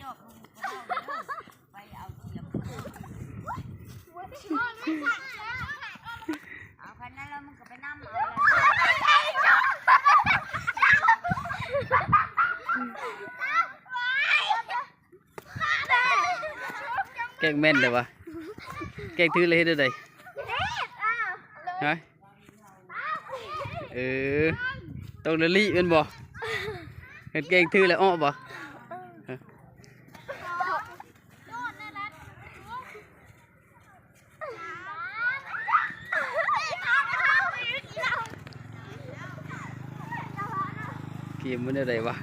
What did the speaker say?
ເອົາຄັນນັ້ນແລ້ວ ມຶງກໍໄປນຳເອົາ ແກ້ງແມ່ນແທ້ວະ ແກ້ງຖືແລ້ວເຮັດແນວໃດ? ຮະ? ເອີ ຕ້ອງລະລິແມ່ນບໍ່? ເຮັດແກ້ງຖືແລ້ວເອາະບໍ່? ເກມມັນແນວໃດວະ?